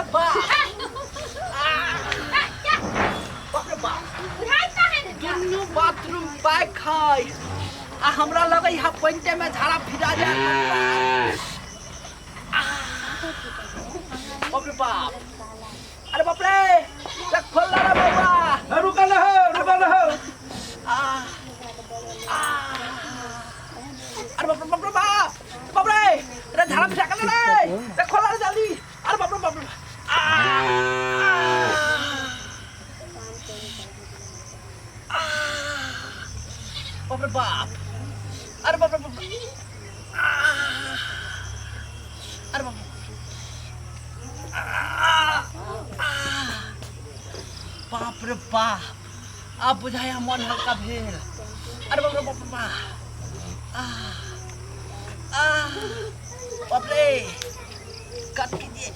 रे बाप, बाप रे बाप। दुनू बाथरूम पैक है आ हमरा लगे है पैंटे में झाड़ा फिरा जाए। बाप रे बाप, अरे बाप रे, रे खोल रे बाबा। रुकल रहो, रुकल रहो। आ आ अरे बाप रे, बाप रे बाप, बाप रे, अरे झाड़ा फिरा कर रे, रे खोल रे जल्दी। अरे बाप रे, बाप रे, आ आ बाप रे बाप, अरे बाप रे बाप, अरे बाप, बाप रे बाप। आब बुझाया मन हल्का भेल। अरे बाप रे बाप रे बाप, आ आ बाप रे, कट कीजिए।